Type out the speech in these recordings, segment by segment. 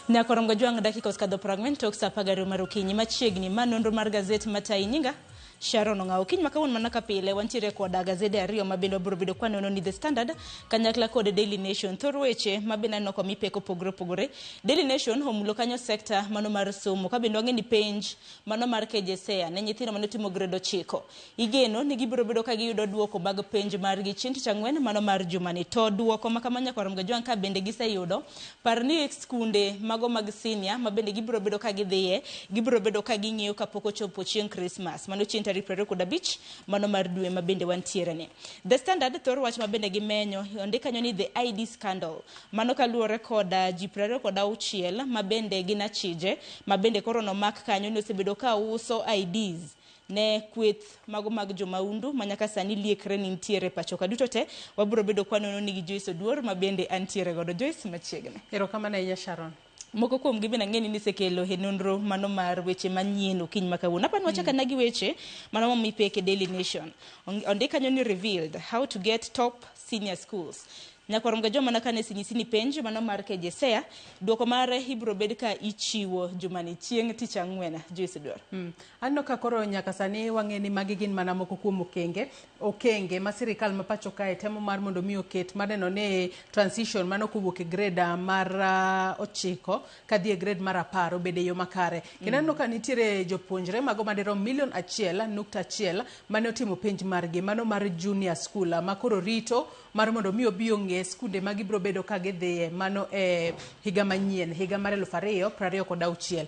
Nyakorom Gajwang' dakika osekadho 40 tok saa 12 mar okinyi machiegni ma nonro mar gazet matayi nyinga Sharon Ong'awo. Okinyi ma kawuono mana ka pile wantiere koda gazede ariyo ma bende wabiro bedo kwanono ni The Standard kanyakla kod Daily Nation. Thor weche ma bende aneno komi pek opogore opogore. Daily Nation omulo kanyo sekta mano mar somo ka bende wang'e ni penj mano mar KJSEA ne nyithindo mane otimo grade 9. Igeno ni gibiro bedo ka giyudo duoko mag penj margi chieng' tich ang'wen mano mar jumani. To duoko ma kama Nyakwar Mgajwang' ka bende giseyudo, par ni skunde mago mag senior ma bende gibiro bedo ka gidhiye, gibiro bedo ka ging'iyo kapok ochopo chieng' Christmas. Mano chieng' tarik 25 mano mar dwe ma bende wantiere ni. The Standard thor wach ma bende gimenyo, ondik kanyo ni the ID scandal. Mano kaluwore koda ji 26 ma bende gin achije ma bende koro nomak kanyo ni osebedo ka uso IDs ne kweth mago mag jomaundu ma nyaka sani liekre ni nitiere pacho ka duto te wabiro bedo kwanono ni gi Joyce Oduor ma bende antiere godo. Joyce, machiegni. Erokamano ahinya Sharon. Moko kuom gi bende ang'e ni nisekelo e nonro mano mar weche manyien okinyi ma kawuono. Apani wachak ana gi weche mano momi pek e Daily Nation. Ondik kanyo ni revealed how to get top senior schools. Nyakwar Mgajwa mana kane sinyisi ni penj mano mar KJSEA duoko mare ibiro bed ka ichiwo jumani chieng' tich ang'wen. Joyce Oduor. Aneno ka koro nyaka sani wang'e ni magi gin mana moko kuom okenge ma sirikal ma pacho kae temo mar mondo mi oket mar neno ni transition mano kowuok e grade mar 9 kadhi e grade mar 10 obed e yo makare. Kendo aneno ka nitiere jopuonjre mago madirom milion 1.1 mane otimo penj margi mano mar junior school ma koro rito mar mondo mi obi ong'e skunde ma gibiro bedo ka gidhiye mano e higa manyien, higa mar 2026.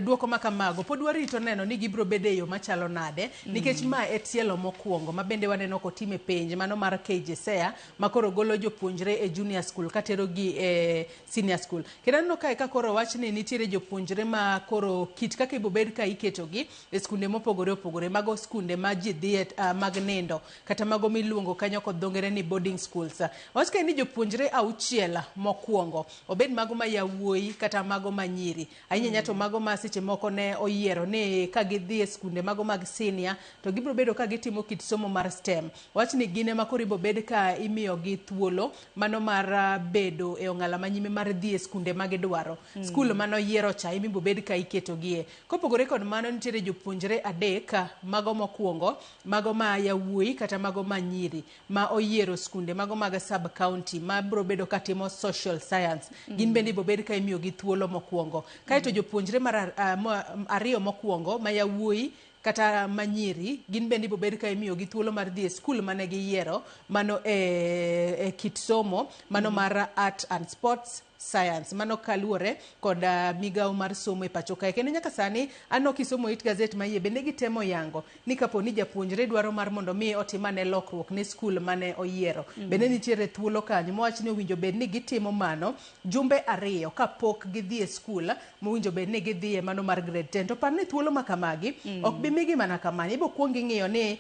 Duoko ma kamago pod warito neno ni gibiro bedo e yo machalo nade, nikech ma e tielo mokwongo ma bende waneno kotim e penj mano mar KJSEA ma koro golo jopuonjre e junior school katero gi e senior school. Kendo aneno kae ka koro wach ni nitiere jopuonjre ma koro kit kaka ibobed ka iketogi e skunde mopogore opogore, mago skunde ma ji dhiye mag nindo kata mago miluongo kanyo kod dho ngere ni boarding schools. Wach kae ni jopuonjre 6 mokwongo obed mago ma yawuoyi kata mago ma nyiri, ahinya ahinya to mago ma seche moko ne oyiero ni ka gidhi e skunde mago mag senior to gibiro bedo ka gitimo kit somo mar STEM. Wach ni gin ema koro ibiro bed ka imiyogi thuolo mano mar bedo e ong'ala manyime mar dhi e skunde ma gidwaro. Skul manoyiero cha ema ibiro bed ka iketogie. Kopogore kod mano nitiere jopuonjre 3 mago mokwongo, mago ma yawuoyi kata mago ma nyiri ma oyiero skunde mago mag sub county ma biro bedo katimo social science. Gin bende ibiro bed ka imiyogi thuolo mokwongo. Kaeto jopuonjre mar 2 mokwongo ma yawuoyi kata manyiri gin bende ibiro bed ka imiyogi thuolo mar dhi e skul mane giyiero mano e kit somo mano mar art and sports science, mano kaluwore kod migawo mar somo e pacho kae. Kendo nyaka sani aneno kisomo it gazet ma iye bende gitemo yango ni kapo ni japuonjre dwaro mar mondo mi otim ane lokruok ne skul mane oyiero, bende nitiere thuolo kanyo mowach ni owinjo bed ni gitimo mano jumbe 2 kapok gidhi e skul mowinjo bed ni gidhiye mano mar grade 10. To par ni thuolo ma kamagi ok bi migi mana kamano, ibo kuong ing'iyo ni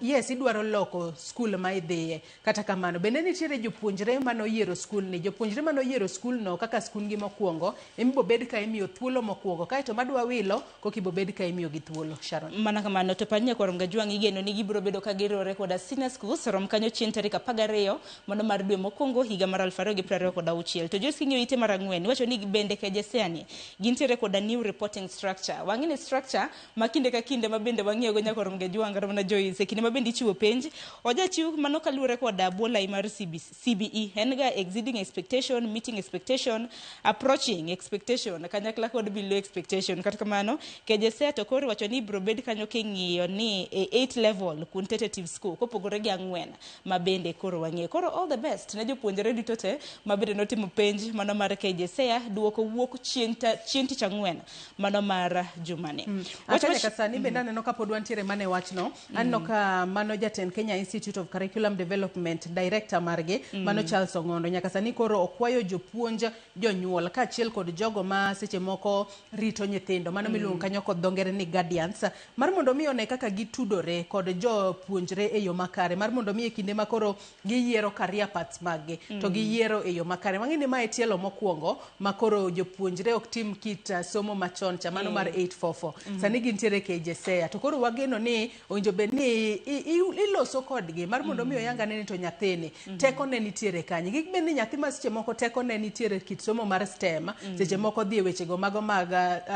yes idwaro loko skul ma idhiye. Kata kamano bende nitiere jopuonjre mane oyiero skul ni, jopuonjre mane oyiero skul no kaka skundgi mokwongo ema ibo bed ka imiyo thuolo mokwongo, kaeto madwa wilo koka ibo bed ka imiyo gi thuolo. Sharon. Mana kamano to par Nyakwar Mgajwang' igeno ni gibiro bedo ka giriwore koda senior schools rom kanyo chieng' tarik 12 mano mar dwe mokwongo higa mar 2026. To Joyce king'iyo ite mar 4 iwacho ni bende KJSEA ni gintiere koda new reporting structure. Wang'e ni structure ma kinde ka kinde ma bende wang'iyo go Nyakwar Mgajwang' kata mana Joyce e kinde ma bende ichiwo penj ojachiw mano kaluwore koda bwo lai mar CBE en ga exceeding expectation, meeting expectation, approaching expectation kanyakla kod below expectation. Kata kamano KJSEA to koro iwacho ni ibiro bed kanyo king'iyo ni e 8 level quantitative score kopogore gi 4 ma bende koro wang'iyo. Koro all the best ne jopuonjre duto te ma bende notimo penj mano mar KJSEA. Duoko wuok chieng' tich ang'wen mano mar jumani. Ata nyaka sani bende aneno ka pod wantiere mana e wachno. Aneno ka mano jatend Kenya Institute of Curriculum Development director margi mano Charles Ong'ondo nyaka sani koro okwayo jopuonj, jonyuol kaachiel kod jogo ma seche moko rito nyithindo mano miluongo kanyo kod dho ngere ni guardians mar mondo mi one kaka gitudore kod jopuonjre e yo makare mar mondo mi e kinde ma koro giyiero career paths maggi to giyiero e yo makare. Wang'e ni mae tielo mokwongo ma koro jopuonjre ok tim kit somo machon cha mano mar 844. Sani gintiere KJSEA to koro wageno ni owinjo bed ni iloso kodgi mar mondo mi oyangane ni to nyathini tekone nitiere kanye. Kik bed ni nyathi ma seche moko tekone nitiere nitiere kit somo mar STEM, seche moko dhi e wechego mago mag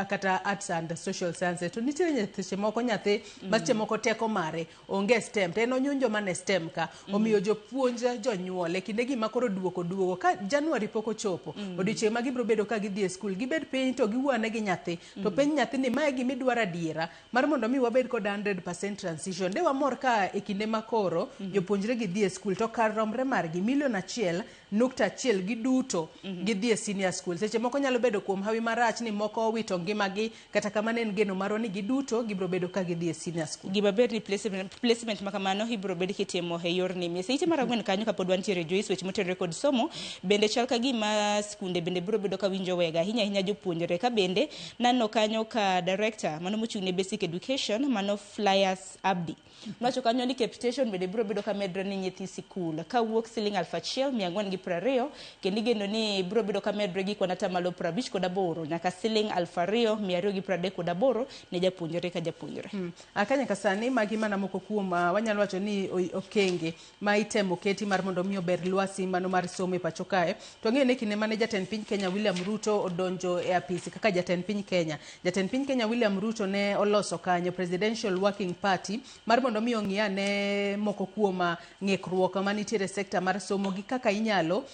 kata arts and social sciences, to nitiere seche moko nyathi ma seche moko teko mare onge STEM to en onyunjo mana e STEM ka. Omiyo jopuonj, jonyuol e kinde gi ma koro duoko duogo ka January pok ochopo, odiochieng' ma gibiro bedo ka gidhi e skul, gibed piny to giwuo ane gi nyathi, to penj nyathi ni mae gima idwaro adiera mar mondo mi wabed kod 100% transition. De wamor ka e kinde ma koro jopuonjre gi dhi e skul to kar romre margi milion 1.1 giduto gidhi e senior school. Seche moko nyalo bedo kuom hawi marach ni moko owito ngimagi, kata kamano en geno marwa ni giduto gibiro bedo ka gidhi e senior school. Gima ber ni placement ma kamano ibiro bed kitimo e yor nimi. Seche mar 4 kanyo kapod wantiere, Joyce, weche motenore kod somo bende chal ka gima skunde bende biro bedo ka winjo wega ahinya ahinya jopuonjre ka bende naneno kanyo ka director mano mochung' ne basic education, mano Flyers Abdi, nowacho kanyo ni capitation bende biro bedo ka medre ni nyithi sikul kawuok siling 1420, kendo igeno ni biro bedo ka medre gi kwan 58% nyaka siling 2238 ne japuonjre ka japuonjre. Aka nyaka sani magi mana moko kuom wanyalo wacho ni okenge ma itemo keti mar mondo mi ober lwasi mano mar somo e pacho kae. To wang'eyo ni kinde mane jatend piny Kenya William Ruto odonjo e apisi kaka jatend piny Kenya, jatend piny Kenya William Ruto ne oloso kanyo Presidential Working Party mar mondo mi ong'i ane moko kuom ng'ikruok manitiere e sekta mar somo gi kaka inyalo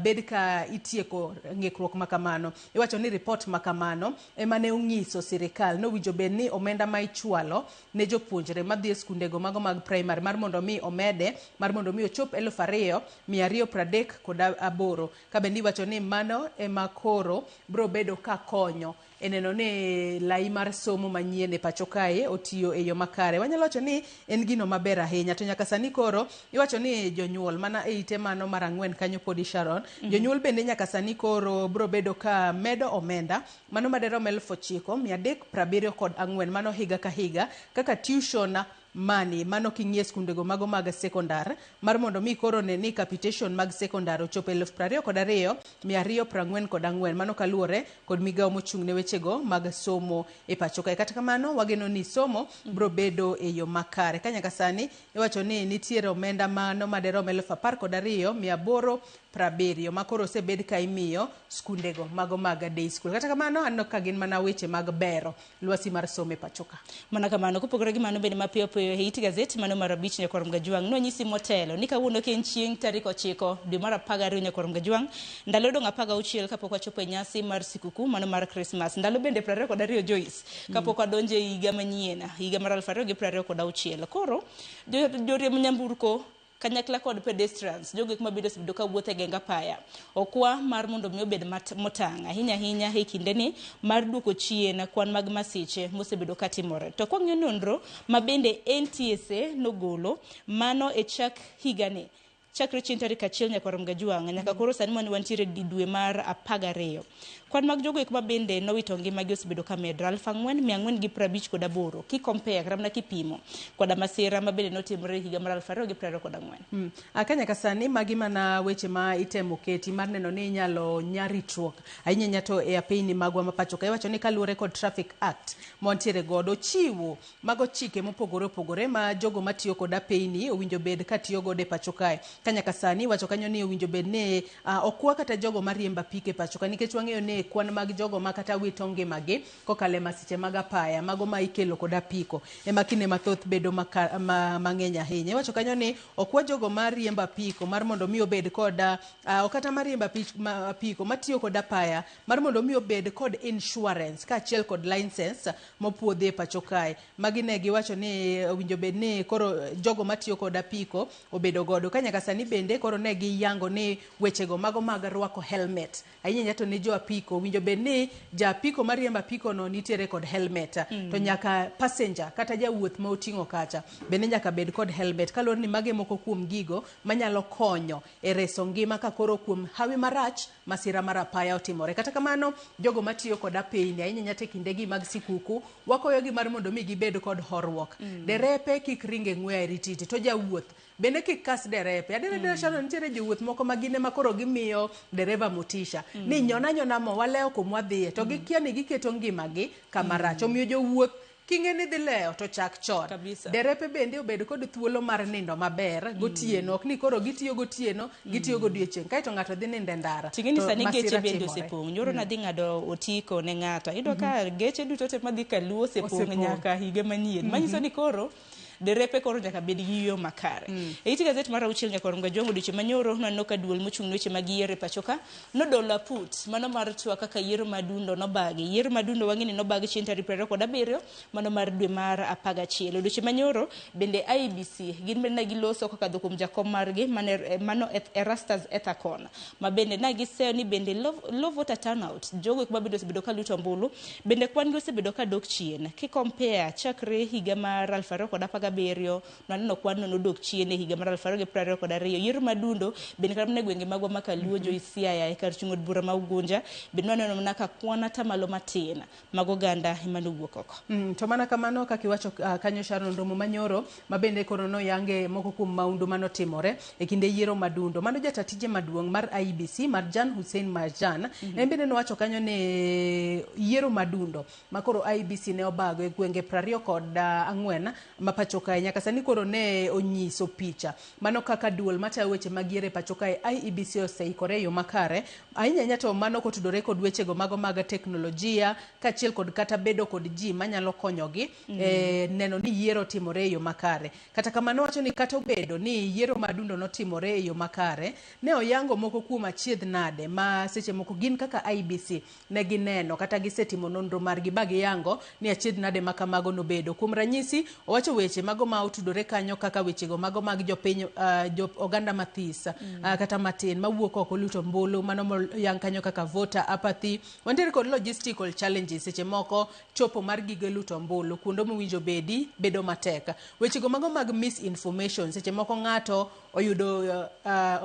bed ka itieko ng'ikruok ma kamano. Iwacho ni report ma kamano ema ne onyiso sirikal nowinjo bed ni omenda ma ichwalo ne jopuonjre madhi e skundego mago mag primary mar mondo mi omede mar mondo mi ochop 2238, ka bende iwacho ni mano ema koro biro bedo ka konyo e neno ni lai mar somo manyien e pacho kae otiyo e yo makare. Wanyalo wacho ni en gino maber ahinya, to nyaka sani koro iwacho ni jonyuol mana e ite mano mar 4 kanyo podi, Sharon, jonyuol bende nyaka sani koro biro bedo ka medo omenda mano maderom 9374 mano higa ka higa kaka tuition money mano king'iye skundego mago mag sekondar mar mondo mi koro ne ni capitation mag sekondar ochopo 22,244, mano kaluwore kod migawo mochung' ne wechego mag somo e pacho kae. Kata kamano wageno ni somo biro bedo e yo makare ka nyaka sani iwacho ni nitiere omenda mano maderom 12,870 ma koro osebed ka imiyo skundego mago mag day school. Kata kamano aneno ka gin mana weche mag bero lwasi mar somo e pacho ka. Mana kamano, kopogore gi mano bende mapiyo piyo e it gazet mano mar 5, nyakwar Mgajwang', nonyisi motelo ni kawuono ka en chieng' tarik 9 dwe mar 12, nyakwar Mgajwang', ndalo dong' 16 kapok wachopo e nyasi mar sikuku mano mar Krismas, ndalo bende 22, Joyce, kapok wadonjo e higa manyien, higa mar 2026. Koro joriemb nyamburko kanyakla kod pedestrians, jogo eko mabende osebedo ka wuotho e geng apaya, okwa mar mondo mi obed motang' ahinya ahinya e kindeni mar duoko chien kwan mag masiche mosebedo ka timore. To kwang'iyo nonro ma bende NTSA nogolo mano e chak higani, chakre chieng' tarik 1, nyakwar Mgajuang', nyaka koro sani mane wantiere e dwe mar 12, kwan mag jogo eko ma bende nowito ngimagi osebedo ka medre 4458 ki compare kata mana kipimo koda masira ma bende notimore e higa mar 2024. Aka nyaka sani magi mana weche ma itemo keti mar neno ni inyalo nya ritruok ahinya ahinya to e apeyni magwa ma pacho ka. Iwacho ni kaluwore kod Traffic Act mantiere godo, chiwo mago chike mopogore opogore ma jogo matiyo kod apeyni owinjo bed ka tiyo godo e pacho kae. Ka nyaka sani iwacho kanyo ni owinjo bed ni okwa kata jogo mariembo apiko e pacho ka, nikech wang'eyo ni kwan mag jogo ma kata wito ngimagi kokalo e masiche mag apaya mago ma ikelo kod apiko ema kinde mathoth bedo mang'eny ahinya. Iwacho kanyo ni okwa jogo mariembo apiko mar mondo mi obed kod kata mariembo apiko matiyo kod apaya mar mondo mi obed kod insurance kaachiel kod license mopuodhi e pacho kae. Magi ne giwacho ni owinjo bed ni koro jogo matiyo kod apiko obedo godo. Ka nyaka sani bende koro ne giyango ni wechego mago mag rwako helmet ahinya ahinya to ne jo apiko, owinjo bed ni ja apiko mariembo apiko no nitiere kod helmet, to nyaka passenger kata jawuoth ma oting'o kacha bende nyaka bed kod helmet, kaluwore ni magi e moko kuom gigo manyalo konyo e reso ngima ka koro kuom hawi marach masira mar apaya otimore. Kata kamano jogo matiyo kod apeyni ahinya ahinya to e kindegi mag sikuku wakoyogi mar mondo mi gibed kod horuok. Derepe kik ring e ng'we airititi, to jawuoth bende kik kas derepe. Adier adier, Sharon, nitiere jowuoth moko ma gin ema koro gimiyo dereva motisha ni nyona nyona mo walewo kumwadhiye, to gikia ni giketo ngimagi kama rach. Omiyo jowuoth King'e ni dhi lewo to chak chon. Kabisa. Derepe bende obed kod thuolo mar nindo maber gotieno, ok ni koro gitiyo gotieno, gitiyo godiochieng', kaeto ng'ato dhi nindo e ndara. Ting'e ni to sani geche masira bende timore. osepong'. Nyoro nadhi ng'ado otiko ne ng'ato. Iyudo ka geche duto te madhi Kaluo osepong' Osepong'. nyaka higa manyien. Manyiso ni koro derepe koro nyaka bed gi yo makare. E it gazet mar auchiel nyaka Orongo Jong odiochieng' manyoro nwaneno ka duol mochung' ne weche mag yiero e pacho ka nodolo aput mano mar twak kaka yiero madundo nobagi. Yiero madundo wang'e ni nobagi chieng' tarik 27 mano mar dwe mar 11. Odiochieng' manyoro bende IEBC gin bende ne giloso kokadho kuom jakom margi mano Erastus Ethakon ma bende ne giseyo ni bende low voter turnout jogo eko ma bende osebedo ka luto ombulu bende kwan gi osebedo ka dok chien ki compare chakre higa mar 2017 nwaneno kwan no nodok chien e higa mar 2022. Yiero madundo bende kata mana e gwenge magwa ma Kaluo, jo Siaya e kar chung' od bura ma Ugunja bende nwaneno mana ka kwan atamalo matin mag oganda ema nowuok oko. To mana kamano kaka iwacho kanyo Sharon, romo manyoro ma bende koro noyange moko kuom maundu manotimore e kinde yiero madundo. Mano jata tije maduong' mar IEBC Marjan Hussein Marjan en bende nowacho kanyo ni yiero madundo ma koro IEBC ne obago e gwenge 24 ma pacho kae nyaka sani koro ne onyiso picha mano kaka duol matayo weche mag yiero e pacho kae IEBC oseikore e yo makare ahinya ahinya to mano kotudore kod wechego mago mag teknolojia kaachiel kod kata bedo kod ji manyalo konyogi neno ni yiero timore e yo makare. Kata kamano wacho ni kata obedo ni yiero madundo notimore e yo makare, ne oyango moko kuom achiedh nade ma seche moko gin kaka IEBC ne gineno kata gisetimo nonro margi ba giyango ni achiedh nade ma kamago nobedo. Kuom ranyisi, owacho weche mago ma otudore kanyo kaka wechego mago mag jopiny, jo oganda mathis kata matin mawuok oko luto ombulu, mano moyang kanyo kaka voter apathy. Wantiere kod logistical challenges, seche moko chopo mar gige luto ombulu kuonde mowinjo bedi bedo matek. Wechego mago mag misinformation, seche moko ng'ato oyudo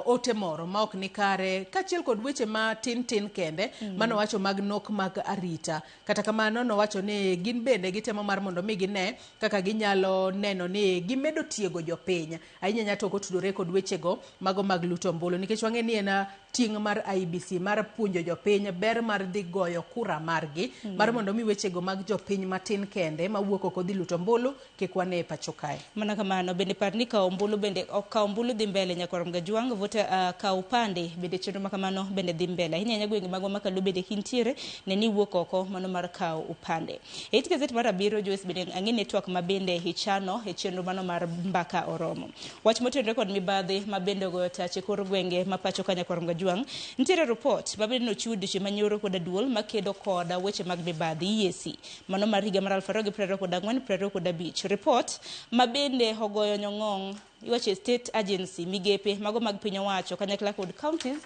ote moro ma ok ni kare, kaachiel kod weche matin tin kende manowacho mag nok mag arita. Kata kamano nowacho ni gin bende gitemo mar mondo mi gine kaka ginyalo neno ni gimedo tiego jopiny ahinya ahinya to kotudore kod wechego mago mag luto ombulu, nikech wang'e ni en ting' mar IEBC mar puonjo jopiny ber mar dhi goyo kura margi mar mondo mi wechego mag jopiny matin kende mawuok oko dhi luto ombulu kik wane e pacho kae. Mana kamano bende par ni kawo ombulu bende ok kawo ombulu dhi mbele nyakwar Mgajwang' vote kawo upande bende chenro makamano bende dhi mbele ahinya ahinya gwenge magwa ma Kaluo bende kintiere ne ni wuok oko mano mar kawo upande. E it gazet mar abiriyo Joyce bende ang'e ne twak ma bende ichano e chenro mano mar mbaka oromo. Wach motenore kod mibadhi ma bende ogoyo tach e kor gwenge ma pacho ka nyakwar Mgajwang' nitiere report ma bende nochiw odiochieng' manyoro kod duol makedo kod weche mag mibadhi EAC mano mar higa mar 2024-2025. Report ma bende ogoyo nyong'ong' iwacho state agency migepe mago mag piny owacho kanyakla kod counties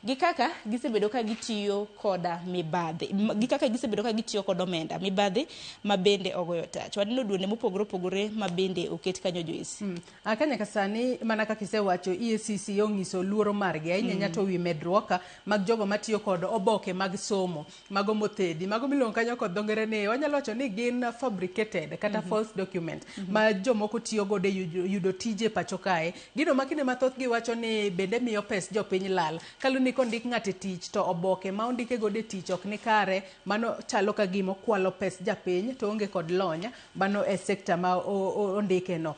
gi kaka gisebedo ka gitiyo koda mibadhi gi kaka gisebedo ka gitiyo kod omenda mibadhi ma bende ogoyo tach. Waneno duonde mopogore opogore ma bende oket kanyo Joyce. Ka nyaka sani mana kaka isewacho EACC onyiso luoro margi ahinya ahinya to wi medruok mag jogo matiyo kod oboke mag somo mago mothedhi mago miluongo kanyo kod dho ngere ni wanyalo wacho ni gin fabricated kata false document ma jomoko tiyo godo e yudo tije pacho kae. Gino ma kinde mathoth giwacho ni bende miyo pes jopiny lal kaluwore ni kondik ng'ato e tich to oboke ma ondike godo e tich ok ni kare, mano chalo ka gima okwalo pes japiny to onge kod lony mano e sekta ma ondike no.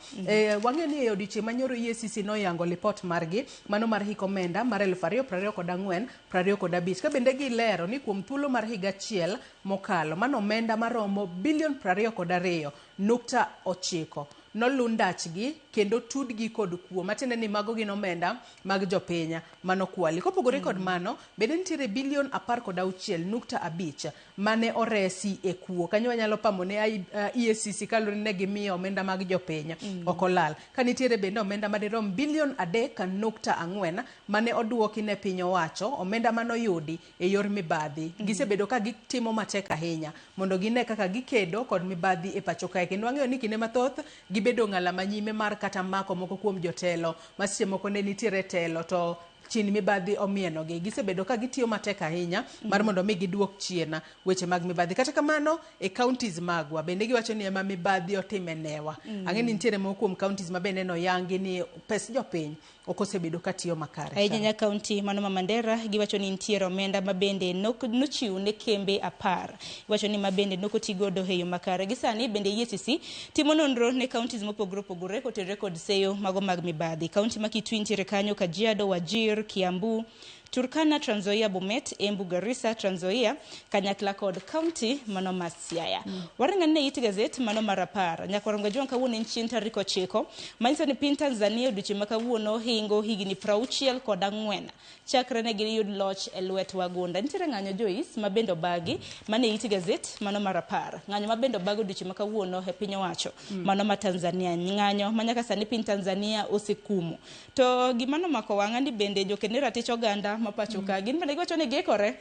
Wang'eyo ni e odiochieng' manyoro EACC noyango lipot margi mano mar hik omenda mar 2024-2025 ka bende gilero ni kuom thuolo mar higa achiel mokalo mano omenda maromo bilion 22.9 nolu ndachgi kendo tudgi kod kuo matiende ni mago gin omenda mag jopiny manokwali. Kopogore kod mano bende nitiere bilion 16.5 mane oresi e kuo. Kanyo wanyalo pamo ne EACC kaluwore ni ne gimiyo omenda mag jopiny ok olal. Ka nitiere bende omenda madirom bilion 3.4 mane oduoki ne piny owacho, omenda manoyudi e yor mibadhi. Gisebedo ka gitimo matek ahinya mondo gine kaka gikedo kod mibadhi e pacho kae. Kendo wang'eyo ni kinde mathoth gibedo ng'ala manyime mar kata mako moko kuom jotelo ma seche moko ne nitiere telo to chin mibadhi omienogi. Gisebedo ka gitiyo matek ahinya mar mondo mi giduok chien weche mag mibadhi. Kata kamano e counties magwa bende giwacho ni ema mibadhi otime newa. Ang'e ni nitiere moko kuom counties ma bende noyangi ni pes jopiny ok osebedo katiyo makare. Ahinya nya kaunti mano ma Mandera giwacho ni nitiere omenda ma bende nochiw ne kembe 10. Giwacho ni ma bende nokoti godo e yo makare. Gi sani bende EACC timo nonro ne counties mopogore opogore kotenore kod seyo mago mag mibadhi. Kaunti ma Kitui nitiere kanyo, Kajiado, Wajir, Kiambu, Turkana, Trans Nzoia, Bomet, Embu, Garissa, Trans Nzoia, kanyakla kod kaunti mano ma Siaya. Waringo ne it gazet mano mar 10. Nyakwarongo Jwang' kawuono en chieng' tarik 9. Manyiso ni piny Tanzania odiochieng' ma kawuono hingo higni 64 chakre ne giyud loch e lwet wagunda. Nitiere ng'anyo Joyce ma bende obagi mane it gazet mano mar 10. Ng'anyo ma bende obagi odiochieng' ma kawuono e piny owacho mano ma Tanzania. Ng'anyo ma nyaka sani piny Tanzania osekumo. To gima nomako wang'a ni bende jokene ratich oganda ma pacho ka gin bende giwacho ni giikore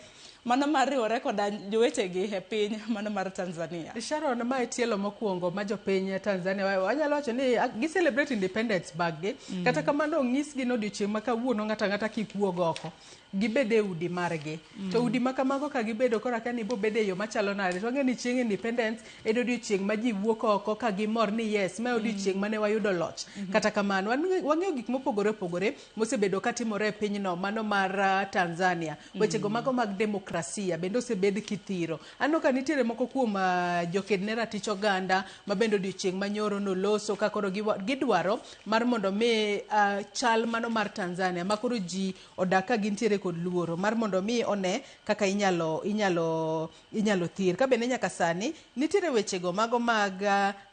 mano mar riwore koda jowetegi e piny mano mar Tanzania. Sharon, mae tielo mokwongo ma jopiny Tanzania wanyalo wacho ni gi celebrate independence mag-gi. Kata kamano onyisgi ni odiochieng' ma kawuono ng'ato ang'ata kik wuog oko. Gibed e udi margi. To udi ma kamago ka gibedo koro akia ni bobedo e yo machalo nade. To wang'eyo ni chieng' independence en odiochieng' ma ji wuok oko ka gimor ni yes, ma e odiochieng' mane wayudo loch. Kata kamano, wang'eyo gik mopogore opogore mosebedo katimore e pinyno mano mar Tanzania. Wechego mago mag demokrasia bende osebed kithiro. Aneno ka nitiere moko kuom joked ne ratich oganda ma bende odiochieng' manyoro noloso ka koro gidwaro mar mondo mi chal mano mar Tanzania ma koro ji odak ka gintiere kod luoro mar mondo mi one kaka inyalo thir. Ka bende nyaka sani nitiere wechego mago mag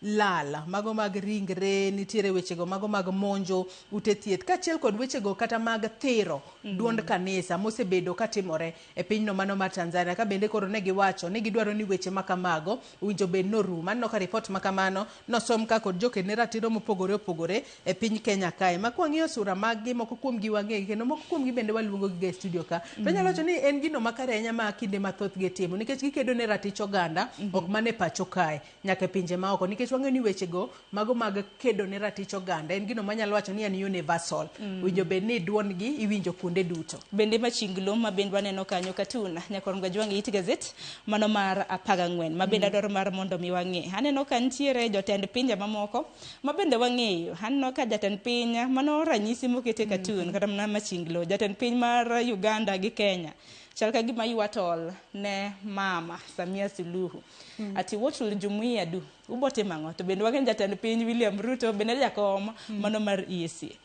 lal, mago mag ringre, nitiere wechego mago mag monjo ute thieth, kaachiel kod wechego kata mag thiro duond kanisa mosebedo katimore e pinyno mano mar Tanzania. Ka bende koro ne giwacho ni gidwaro ni weche makamago owinjo bed norum. Aneno ka ripot makamano nosom ka kod joked ne ratiro mopogore opogore e piny Kenya kae. Ma kwang'iyo sura mag gi, moko kuom gi wang'eyo kendo moko kuom gi bende waluongo gi e studio ka. To anyalo wacho ni en gino makare ahinya ma kinde mathoth gitimo nikech gikedo ne ratich oganda ok mana e pacho kae nyaka e pinje maoko, nikech wang'eyo ni wechego mago mag kedo ne ratich oganda en gino manyalo wacho ni en universal. Winjo bed ni duondgi iwinjo kuonde duto. Bende machinglo ma bende waneno kanyo katun Nyakwarongo Jwang' it gazet mano mar 14 ma bende adwaro mar mondo mi wang'e. Aneno ka nitiere jotend pinje mamoko ma bende wang'eyo. Aneno ka jatend piny mano ranyisi mokete katun kata mana machinglo jatend piny mar Uganda gi Kenya chal ka gima ywa tol ne mama Samia Suluhu. Ati what will jumuiya do? Ubotimo ang'o? To bende wang'eyo jatend piny William Ruto bende jakom mano mar EAC.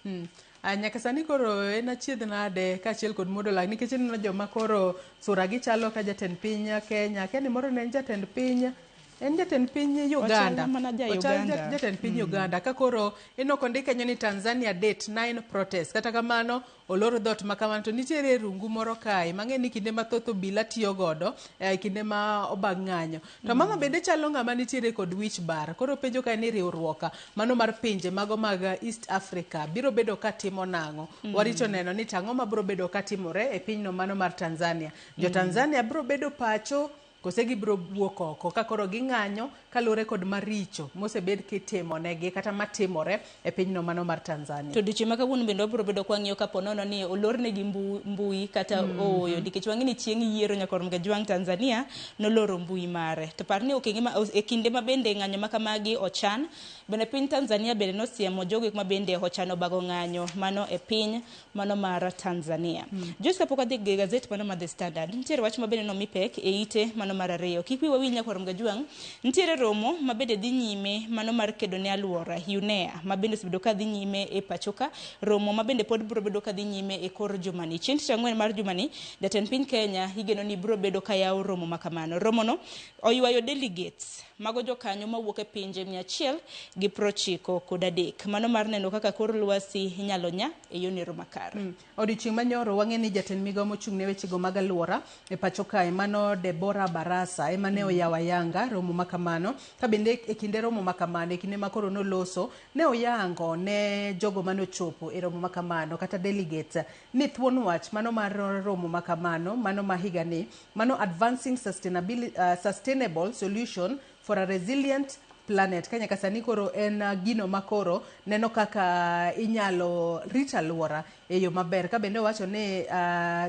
Nyaka sani koro en achiedh nade kaachiel kod muodo lak, nikech ineno joma koro sura gi chalo ka jatend piny Kenya, akia ni moro ne en jatend piny, en jatend piny Uganda. Ochalo mana ja Ochal Uganda. jatend piny Uganda. Ka koro ineno kondik kanyo ni Tanzania date 9 protest. Kata kamano olor dhoot ma kamano to nitiere rungu moro kae mang'e ni kinde mathoth obila tiyo godo e kinde ma obag ng'anyo. To mama bende chalo ng'ama nitiere kod wich bar. Koro penjo kae ni riwruok mano mar pinje mago mag East Africa biro bedo katimo nang'o? Warito neno ni tang'o mabiro bedo katimore e pinyno mano mar Tanzania. Jo Tanzania biro bedo pacho kose gibiro wuok oko ka koro ging'anyo kaluwore kod maricho mosebed kitimonegi kata matimore e pinyno mano mar Tanzania. To odiochieng' ma kawuono bende wabiro bedo kwang'iyo kapo nono ni olornegi mbui kata ooyo, nikech wang'e ni chieng' yiero Nyakwarongo Jwang' Tanzania noloro mbui mare. To par ni okenge ma e kinde ma bende ng'anyo ma kamagi ochan, bende piny Tanzania bende nosiemo jogo ma bende ochano bago ng'anyo mano e piny mano mar Tanzania. Joyce, kapok adhi e gazet mano mar The Standard, nitiere wach ma bende nomi pek e ite mano mar 2. Kik wiwa wil Nyakwarongo Jwang', nitiere romo ma bende dhi nyime mano mar kedo ne alwora UNEA ma bende osebedo ka dhi nyime e pacho ka, romo ma bende pod biro bedo ka dhi nyime e kor jumani. Chieng' tich ang'wen mar jumani, jatend piny Kenya igeno ni biro bedo ka yawo romo ma kamano. Romono oywayo delegates mago jokanyo mawuok e pinje 193 mano mar neno kaka kor lwasi inyalo nya e yorno makare. Odiochieng' manyoro wang'e ni jatend migao mochung' ne wechego mag alwora e pacho kae mano Deborah Barasa ema ne oyawo ayanga romo makamano. Ka bende e kinde romo makamano, e kinde ma koro noloso, ne oyango ne jogo manochopo e romo makamano kata delegates ni thuon wach mano mar romo makamano mano ma higani mano advancing sustainable solution for a resilient planet. Ka nyaka sani koro en gino makoro neno kaka inyalo rit alwora e yo maber. Ka bende owacho ni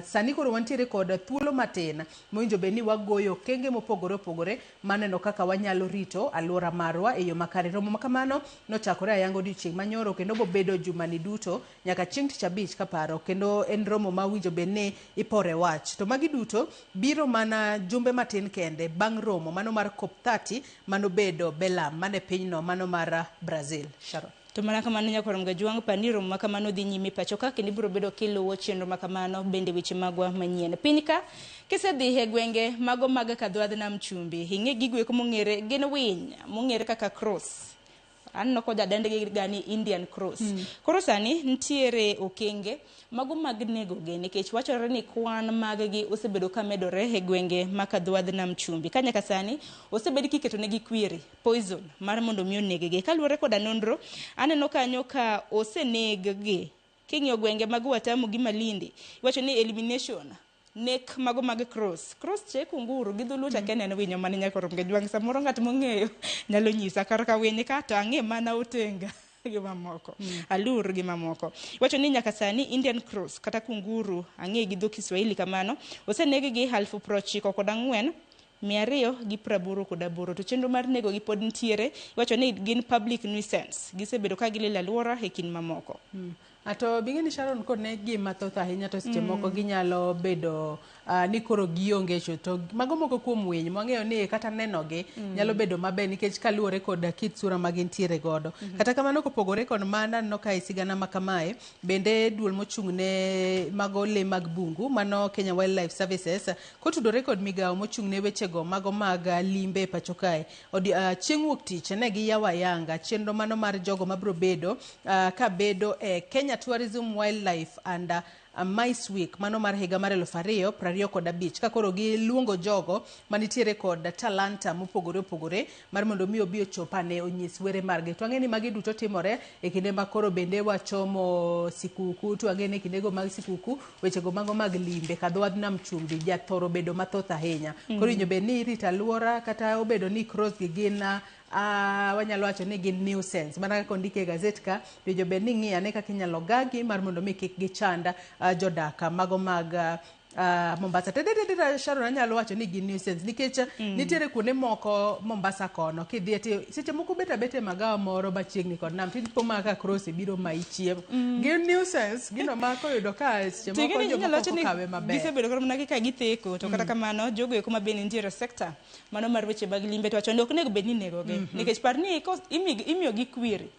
sani koro wantiere kod thuolo matin mowinjo bed ni wagoyo okenge mopogore opogore maneno kaka wanyalo rito aluora marwa e yo makare. Romo makamano nochakore ayanga odiochieng' manyoro kendo bobedo jumani duto nyaka chieng' tich abich kaparo, kendo en romo ma winjo bed ni ipore wach. To magi duto biro mana jumbe matin kende bang' romo mano mar COP30 manobedo Belém mane pinyno mano mar Brazil. Sharon. To mana kamano nyakwar Mgajwang' pani romo makamano dhi nyime pacho ka kendo ibiro bedo kiluwo chenro makamano bende weche magwa manyien. Piny ka kisedhi e gwenge mago mag kadhodh nam chumbi, ing'e gigo eko mong'ere gin winy mong'ere kaka crows. Aneno ko jadendgi ga ni Indian crows. Koro sani nitiere okenge mago mag negogi nikech wachore ni kwan mag gi osebedo ka medore e gwenge ma kadhodh nam chumbi. Ka nyaka sani osebed kiketo negi kwiri, poison mar mondo mi oneg-gi. Kaluwore koda nonro, aneno kanyo ka oseneg-gi. King'iyo gwenge mag Watamu gi Malindi, iwacho ni elimination nek mago mag crows. Crows che kunguru gi dholuo to akia ni en winyo mane nyakoro Mgajwang'. Samoro ng'at mong'eyo nyalo nyisa. Kar ka winy ka to ang'e mana otenga gi mamoko. Alur gi mamoko. Iwacho ni nyaka sani Indian crows kata kunguru ang'e gi dho Kiswahili kamano oseneg gi 94,288 to chenro mar nego gi pod nitiere. Iwacho ni gin public nuisance. Gisebedo ka gililo aluora e kind mamoko. Ato bing'e ni Sharon kod ne gi mathoth ahinya to seche moko ginyalo bedo ni koro gionge chuth. To mago moko kuom winy mwang'eyo ni kata neno gi nyalo bedo maber nikech kaluwore kod kit sura ma gintiere godo. Kata kamano kopogore kod mano aneno ka e sigana ma kamae bende duol mochung' ne mago lee mag bungu mano Kenya Wildlife Services kotudore kod migawo mochung' ne wechego mago mag limbe e pacho kae. Chieng' wuok tich ne giyawo ayanga chenro mano mar jogo mabiro bedo ka bedo e Kenya Tourism Wildlife and Mice Week mano mar higa mar 2025 ka koro giluongo jogo manitiere kod talanta mopogore opogore mar mondo mi obi ochop ane onyis were margi. To ang'e ni magi duto timore e kinde ma koro bende wachomo sikuku, to ang'e ni e kindego mag sikuku wechego mago mag limbe kadho nam chumbi jathoro bedo mathoth ahinya. Koro winjo bed ni irito aluora kata obedo ni crows gi gin wanyalo wacho ni gin nuisance mana kaka ondiki e gazet ka winjo bed ni ing'iyo ane kaka inyalo gagi mar mondo mi kik gichand jodak mago mag Mombasa. Tededede Sharon anyalo wacho ni gin nuisance nikech nitiere kuonde moko Mombasa kono kidhiye to seche moko bet abeta e magawa moro machiegni kod nam tipo mana ka crows biro mayi chiemo. Gin nuisance gino ma koyudo ka seche moko jomoko ok okawe maber. Gisebedo kata mana kaka githeko to kata kamano jogo eko ma bende nitiere e sector mano mar weche mag limbe to wacho ni ok onego bed ni inego gi nikech par ni imiyogi kwiri.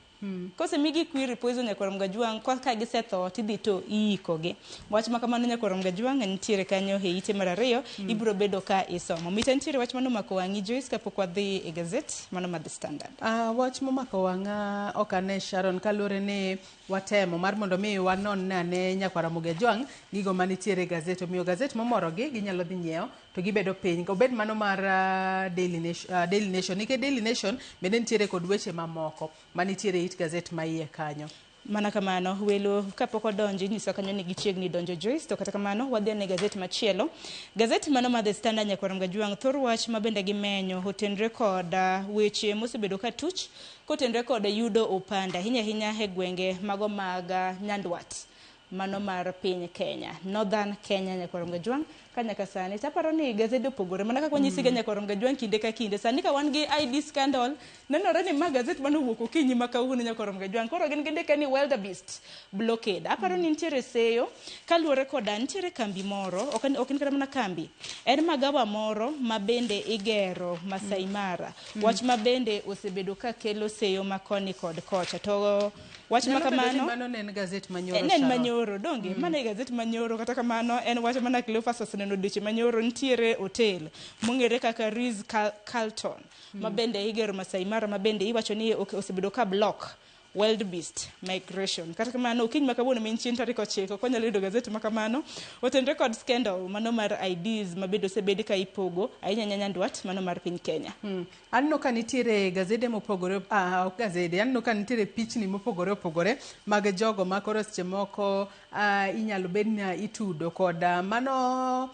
Kosemigi kwiri poison nyakwar Mgajwang' ka gisetho tidhi to iikogi. Wach ma kamano nyakwar Mgajwang' nitiere kanyo e ite mar ariyo ibiro bedo ka isomo. Mita nitiere wach mano omako wang'i Joyce kapok wadhi e gazet mano mar The Standard. Wach momako wang'a ok ane Sharon kaluwore ni watemo mar mondo mi wanon ane nyakwar Ramogi Ajwang' gigo manitiere e gazet. Omiyo gazet momorogi ginyalo dhi nyiewo to gibedo piny. Obed mano mar Daily Nation nikech Daily Nation bende nitiere kod weche mamoko manitiere e it gazet ma iye kanyo. Mana kamano welo kapok odonjo inyiso kanyo ni gichiegni donjo Joyce to kata kamano wadhi ane gazet machielo. Gazet mano mar The Standard nyakwar Mgajwang' thor wach ma bende gimenyo otenre kod weche mosebedo ka tuch kotenre kod yudo opande ahinya ahinya e gwenge mago mag Nyandwat mano mar piny Kenya, Northern Kenya nyakwar Mgajwang' ka nyaka sani taparo ni gazede opogore mana kaka wanyisiga nyakwar Mgajwang' kinde ka kinde sani ka wan gi ID scandal nenore ni ma gazet manowuok okinyi ma kawuono nyakwar Mgajwang' koro gin gindike ni wildebeest blockade aparo ni nitiere seyo kaluwore koda nitiere kambi moro ok en kata mana kambi en magawa moro ma bende igero Masai Mara wach ma bende osebedo ka kelo seyo ma koni kod kocha to wach ma kamano mano ne en gazet manyoro ne en manyoro donge mano e gazet manyoro kata kamano en wach mana Cleophas oseneno odiochieng' manyoro nitiere hotel mong'ere kaka Ritz Carlton ma bende igero Masai Mara ma bende iwacho ni osebedo ka block wildebeest migration. Kata kamano okinyi ma kawuono ma en chieng' tarik 9 ok wanyalo yudo gazet ma kamano otenre kod scandal mano mar IDs ma bende osebed ka ipogo ahinya ahinya Nyandwat mano mar piny Kenya. Aneno ka nitiere gazede mopogore, ok gazede, aneno ka nitiere pichni mopogore opogore mag jogo ma koro seche moko inyalo bed ni itudo kod mano.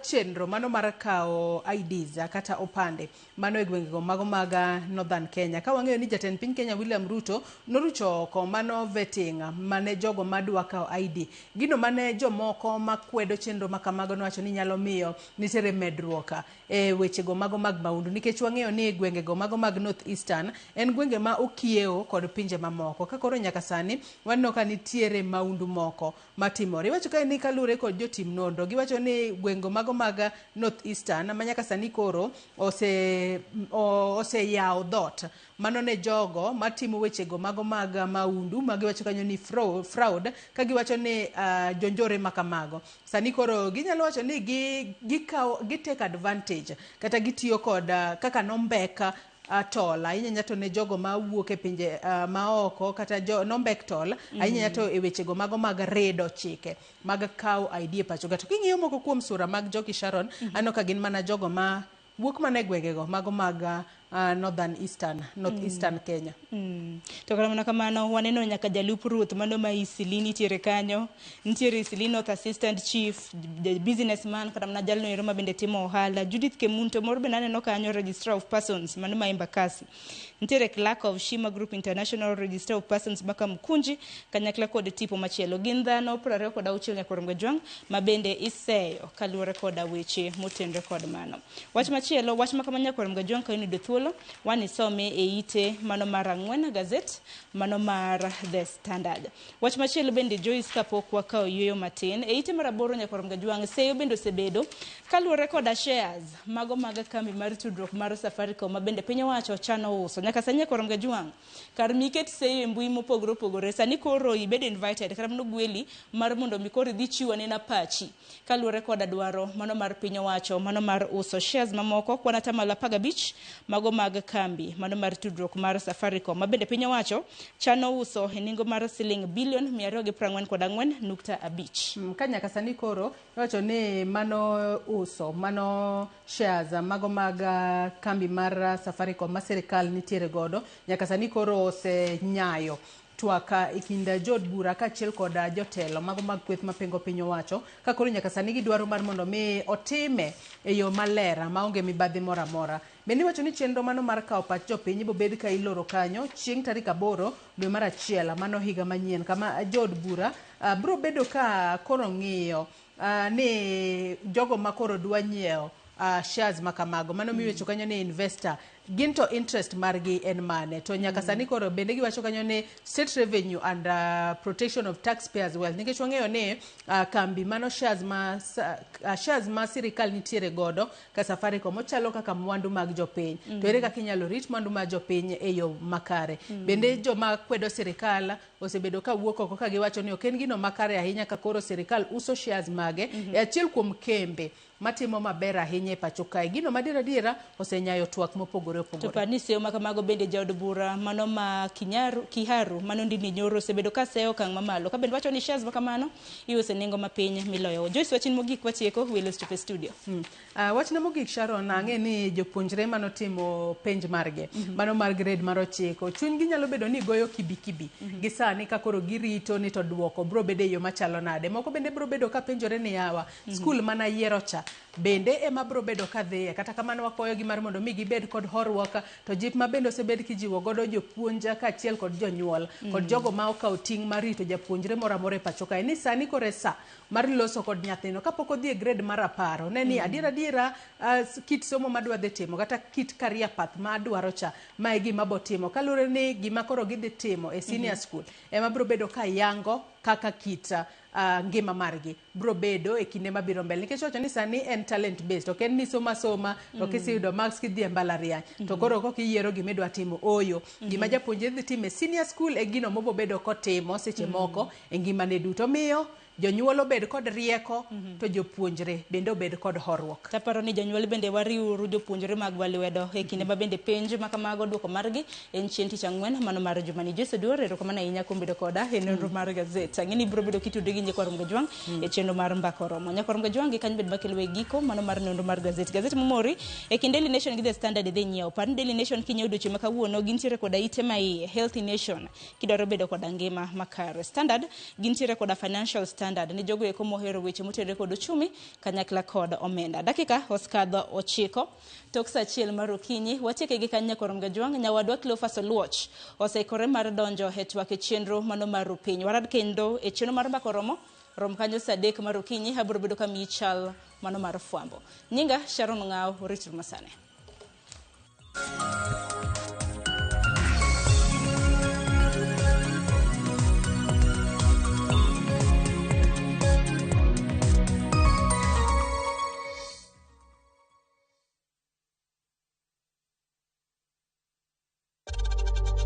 Chenro mano mar kawo IDs kata opande mano e gwengego mago mag Northern Kenya. Ka wang'eyo ni jatend piny Kenya William Ruto norucho oko mano vetting mane jogo madwa kawo ID. Gino mane jomoko makwedo chenro makamago nowacho ni nyalo miyo nitiere medruok e wechego mago mag maundu nikech wang'eyo ni gwengego mago mag North Eastern en gwenge ma okiewo kod pinje mamoko. Ka koro nyaka sani waneno ka nitiere maundu moko matimore. Iwacho kae ni kaluwore kod jotim nonro, giwacho ni gwenge mago mag North Eastern ma nyaka sani koro oseyawo dhoot mano ne jogo matimo wechego mago mag maundu ma giwacho kanyo ni fraud ka giwacho ni jonjore makamago. Sani koro ginyalo wacho ni gikawo gi take advantage kata gitiyo kod kaka nombek tol ahinya to ne jogo mawuok e pinje maoko kata jo nombek tol ahinya to e wechego mago mag rido chike mag kawo ID e pacho ka. To king'iyo moko kuom sura mag Joki Sharon, aneno ka gin mana jogo ma wuok mana e gwengego mago mag Northern Eastern, North Eastern Kenya. To kata mana kamano waneno nyaka jalup ruoth mano ma Eastleigh nitiere kanyo, nitiere Eastleigh North Assistant Chief, businessman kata mana jalno ero ma bende timo ohala. Judith Kemunto moro bende aneno kanyo, Registrar of Persons mano ma Embakasi. Nitiere Clerk of Shima Group International, Registrar of Persons Baka Mkunji, kanyakla kod tipo machielo. Gin dhano 26 nyaka Jwang' ma bende iseyo kaluwore koda weche motenore kod mano. Wach machielo, wach ma kama nyaka Jwang' ka iyudo thuolo, wan isome e ite mano mar 4 gazet mano mar The Standard. Wach machielo bende Joyce kapok wakawo yueyo matin, e ite mar 8 nyaka Jwang' seyo bende osebedo kaluwore koda shares mago mag kambi mar tudruok mar Safaricom ma bende piny owacho chano uso. Nyaka sani nyaka Jwang' kar miket seyo e mbui mopogore opogore, sani koro ibed invited kata mano gweli mar mondo mi koro idhi chiw anena pachi kaluwore koda dwaro mano mar piny owacho mano mar uso shares mamoko kwan atamalo 15 mago mag kambi mano mar tudruok mar Safaricom ma bende piny owacho chano uso e nengo mar siling bilion 244.5. Ka nyaka sani koro iwacho ni mano uso mano shares mago mag kambi mar Safaricom ma sirikal nitiere godo nyaka sani koro osenyayo twak e kind jood bura kaachiel kod jotelo mago mag kweth mapingo piny owacho ka koro nyaka sani gidwaro mar mondo mi otime e yo maler maonge mibadhi moro amora. Bende iwacho ni chenro mano mar kawo pach jopiny bobed ka iloro kanyo chieng' tarik 8 dwe mar 1 mano higa manyien kama jood bura biro bedo ka koro ng'iyo ni jogo ma koro dwa nyiewo shares makamago mano miwacho kanyo ni investor gin to interest margi en mane to nyaka sani koro bende giwacho kanyo ni state revenue and protection of taxpayers wealth nikech wang'eyo ni kambi mano shares ma sirikal nitiere godo ka Safaricom ochalo kaka mwandu mag jopiny to ere kaka inyalo rit mwandu mag jopiny e yo makare. Bende joma kwedo sirikal osebedo ka wuok oko ka giwacho ni ok en gino makare ahinya ka koro sirikal uso shares mage e achiel kuom kembe matimo maber ahinya e pacho kae. Gino madier adiera osenyayo twak mopogore opogore. To par ni seyo makamago bende jaod bura mano ma Kiharu mano Ndindi Nyoro osebedo ka seyo okang' mamalo ka bende wacho ni shares makamano iuso e nengo mapiny miloyo. Joyce, wachni mogik watieko welo ochopo e studio. Wachna mogik Sharon, ang'e ni jopuonjre manotimo penj margi mano mar grade mar 9 chunygi nyalo bedo ni goyo kibikibi gi sani ka koro girito ni to duoko bro bedo e yo machalo nade. Moko bende bro bedo ka penjore ni yawa skul mana yiero cha bende ema bro bedo ka dhiye. Kata kamano wakwayogi mar mondo mi gibed kod horuok to jip ma bende osebed kijiwo godo jopuonj kaachiel kod jonyuol kod jogo ma okawo ting' mar rito japuonjre moro amora e pacho kae ni sani koro e sa mar loso kod nyathino kapok odhi e grade mar 10 ne ni adiera adiera kit somo madwa dhi timo kata kit career path ma adwaro cha ma e gima botimo kaluwore ni gima koro gidhi timo e senior school ema bro bedo ka yango kaka kit ngima margi bro bedo e kinde mabiro mbele nikech wacho ni sani en talent based ok en ni soma soma to kiseyudo marks kidhi e mbalariany to koro kok iyiero gima idwa timo oyo gima japuonjre dhi timo e senior school e gino mobobedo kotimo seche moko e ngimane duto. Miyo jonyuol obed kod rieko to jopuonjre bende obed kod horuok. Taparo ni jonyuol bende wariwuru jopuonjre magwa lwedo e kinde ma bende penj ma kamago duoko margi en chieng' tich ang'wen mano mar jumani. Joyce Oduor, erokamano ahinya kuom bedo koda e nonro mar gazet. Ang'e ni ibiro bedo kitudri gi Nyakwar Mgajwang' e chenro mar Mbaka Oromo. Nyakwar Mgajwang' gi kanyo bed makelo e giko mano mar nonro mar gazet. Gazet momori e kind Daily Nation gi The Standard idhi nyiewo. Par ni Daily Nation kinyiewo odiochieng' ma kawuono gintiere koda ite ma iye Healthy Nation kidwaro bedo koda ngima makare. Standard gintiere koda Financial Standard. Standard ni jogo eko mohero weche motenore kod uchumi kanyakla kod omenda. Dakika osekadho 9 tok saa 1 mar okinyi. Watieke gi kanyo nyakwar Mgajwang'. Nyawadwa Cleophas Oluoch oseikore mar donjo e twak e chenro mano mar Rupiny. Warad kendo e chenro mar Mbaka Oromo rom kanyo saa 3 mar okinyi. Abiro bedo ka miyi chal mano mar fwambo. Nyinga Sharon Ng'ao, oritru masani.